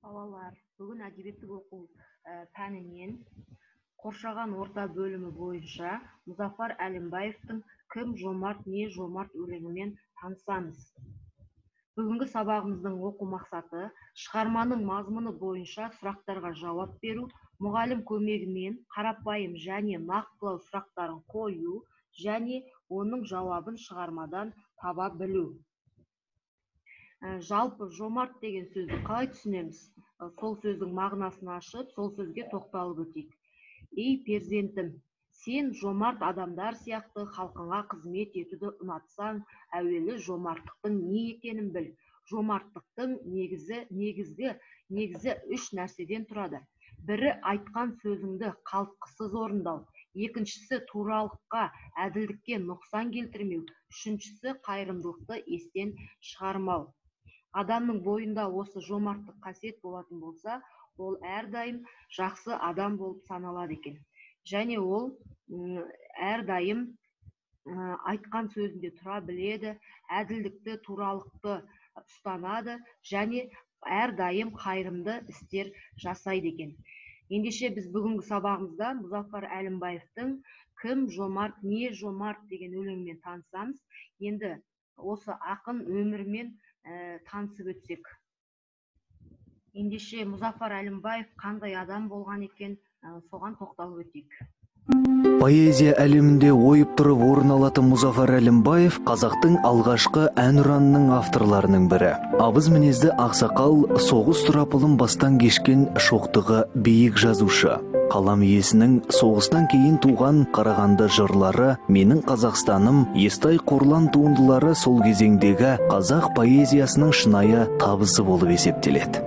Балалар, бүгін әдебиеттік оқу пәнінен қоршаған орта бөлімі бойынша Мұзафар Әлімбаевтың «Кім жомарт, не жомарт» өлеңімен танысамыз. Бүгінгі сабағымыздың оқу мақсаты: шығарманың мазмұны бойынша сұрақтарға жауап беру, мұғалім көмегімен қарапайым және нақтылау сұрақтарын қою және оның жауабын шығармадан таба білу. Жалпы жомарт деген сөзді қалай түсінеміз? Сол сөздің мағынасын ашып, сол сөзге тоқталып өтейік. Ей, перзентім, сен жомарт адамдар сияқты халқыңа қызмет етуді ұнатсаң, әуелі жомарттықтың не екенін біл. Жомарттықтың негізі үш нәрседен тұрады. Бірі — айтқан сөзіңді қалтқысыз орындау, екіншісі — туралыққа, әділдікке нұқсан келтірмеу, үшіншісі — қайырымдылықты естен шығармау. Адамның бойында осы жомарттық қасиет болатын болса, ол әрдайым жақсы адам болып саналады екен. Және ол әрдайым айтқан сөзінде тұра біледі, әділдікті, туралықты ұстанады және әрдайым қайырымды істер жасайды екен. Ендеше біз бүгінгі сабағымызда Мұзафар Әлімбаевтың «Кім жомарт, не жомарт» деген өлеңімен танысамыз. Енді осы ақын өмірімен танысып өтсек. Ендеше Мұзафар Әлімбаев қандай адам болған екен, соған тоқталып өтейік. Поэзия әлемінде ойып тұрып орын алатын Мұзафар Әлімбаев қазақтың алғашқы әнұранының авторларының бірі. Абыз мінезді ақсақал, соғыс сұрапылын бастан кешкен шоқтығы биік жазушы. Қалам иесінің соғыстан кейін туған Қарағанды жырлары, Менің Қазақстаным, Естай Қорлан туындылары сол кезеңдегі қазақ поэзиясының шынайы табысы болып есептеледі.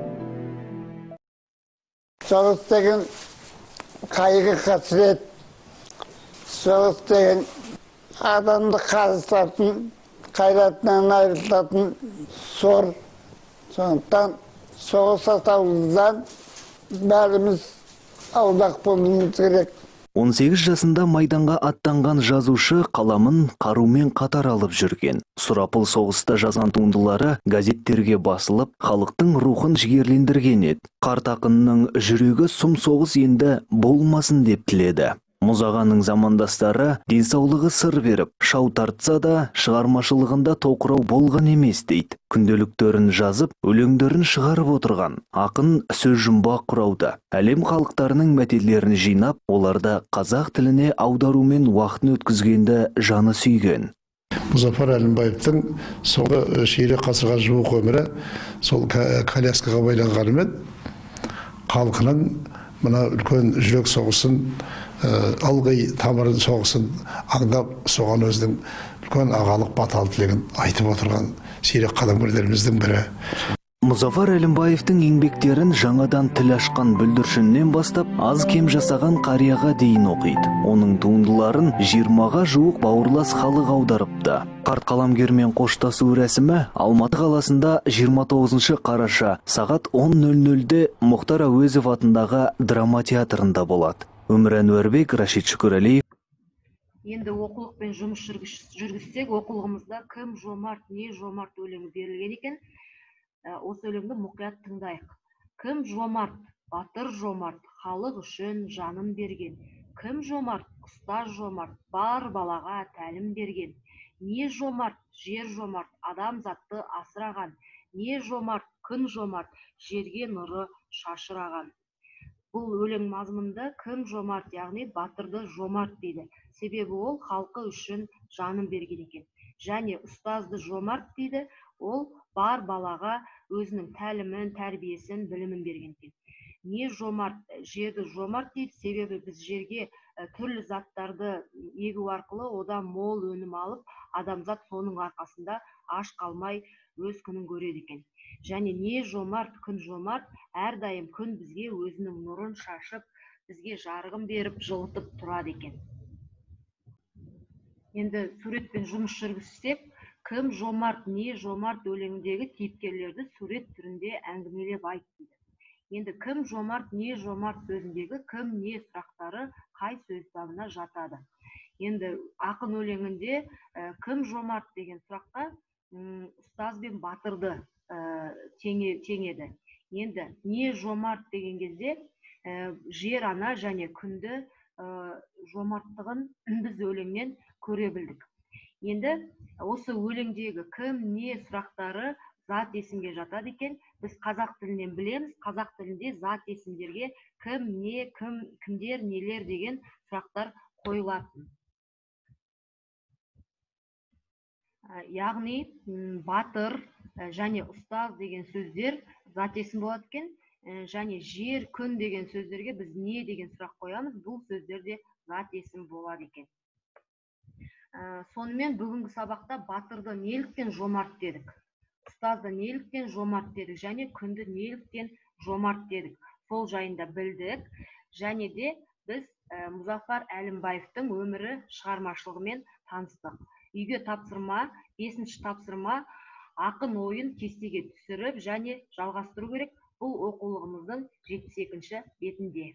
Соғыс деген қайғы қасірет, соғыс деген адамды қарысатын, қайратынан айырылтатын сор. Сондықтан соғыс атаулыдан бәріміз аулақ болуымыз керек. 18 жасында майданға аттанған жазушы қаламын қарумен қатар алып жүрген. Сұрапыл соғыста жазған туындылары газеттерге басылып, халықтың рухын жігерлендірген еді. Қарт ақынның жүрегі сұм соғыс енді болмасын деп тіледі. Мұзағаның замандастары денсаулығы сыр беріп, шау тартса да, шығармашылығында тоқырау болған емес дейді. Күнделіктерін жазып, өлеңдерін шығарып отырған ақын сөз жұмбақ құрауды, әлем халықтарының мәтелдерін жинап, оларды қазақ тіліне аударумен уақытын өткізгенді жаны сүйген. Мұзафар Әлімбаевтың соңғы ширек ғасырға жуық өмірі сол коляскаға байланғанымен, халқының мына үлкен жүрек соғысын, ылғи тамырын соғысын аңдап, соған өзінің үлкен ағалық баталы тілегін айтып отырған сирек қаламгерлеріміздің бірі. Мұзафар Әлімбаевтың еңбектерін жаңадан тіл ашқан бүлдіршіннен бастап, аз кем жасаған қарияға дейін оқиды. Оның туындыларын 20-ға жуық бауырлас халық аударыпты. Қарт қаламгермен қоштасу рәсімі Алматы қаласында 29 қараша сағат 10:00-де Мұхтар Әуезов атындағы драма театрында болады. Өмір Әнуарбек, Рашид Шүкірәлиев. Енді оқулықпен жұмыс жүргізсек, оқулығымызда «Кім жомарт, не жомарт» өлеңі берілген екен. Осы өлеңді мұқият тыңдайық. Кім жомарт? Батыр жомарт, халық үшін жанын берген. Кім жомарт? Ұстаз жомарт, бар балаға тәлім берген. Не жомарт? Жер жомарт, адамзатты асыраған. Не жомарт? Күн жомарт, жерге нұры шашыраған. Бұл өлең мазмұнында кім жомарт, яғни батырды жомарт дейді. Себебі ол халқы үшін жанын берген екен. Және ұстазды жомарт дейді, ол бар балаға өзінің тәлімін, тәрбиесін, білімін берген екен. Не жомарт? Жерді жомарт дейді, себебі біз жерге түрлі заттарды егу арқылы одан мол өнім алып, адамзат соның арқасында аш қалмай өз күнін көреді екен. Және не жомарт? Күн жомарт, әрдайым күн бізге өзінің нұрын шашып, бізге жарығын беріп, жылытып тұрады екен. Енді суретпен жұмыс жүргізсек, «Кім жомарт, не жомарт» өлеңіндегі кейіпкерлерді сурет түрінде әңгімелеп айт дейді. Енді «Кім жомарт, не жомарт» сөзіндегі кім, не сұрақтары қай сөз табына жатады? Енді ақын өлеңінде кім жомарт деген сұраққа ұстаз бен батырды теңеді. Енді не жомарт деген кезде жер ана және күнді жомарттығын біз өлеңнен көре білдік. Енді осы өлеңдегі кім, не сұрақтары зат есімге жатады екен. Біз қазақ тілінен білеміз, қазақ тілінде зат есімдерге кім, не, кім, кімдер, нелер деген сұрақтар қойылатын. Яғни батыр және ұстаз деген сөздер зат есім болады екен. Және жер, күн деген сөздерге біз не деген сұрақ қоямыз, бұл сөздер де зат есім болады екен. Сонымен бүгінгі сабақта батырды неліктен жомарт дедік, ұстазды неліктен жомарт дедік және күнді неліктен жомарт дедік, сол жайында білдік. Және де біз Мұзафар Әлімбаевтың өмірі шығармашылығымен таныстық. Үйге тапсырма, 5-ші тапсырма, ақын ойын кестеге түсіріп және жалғастыру керек. Бұл оқулығымыздың 72-ші бетінде.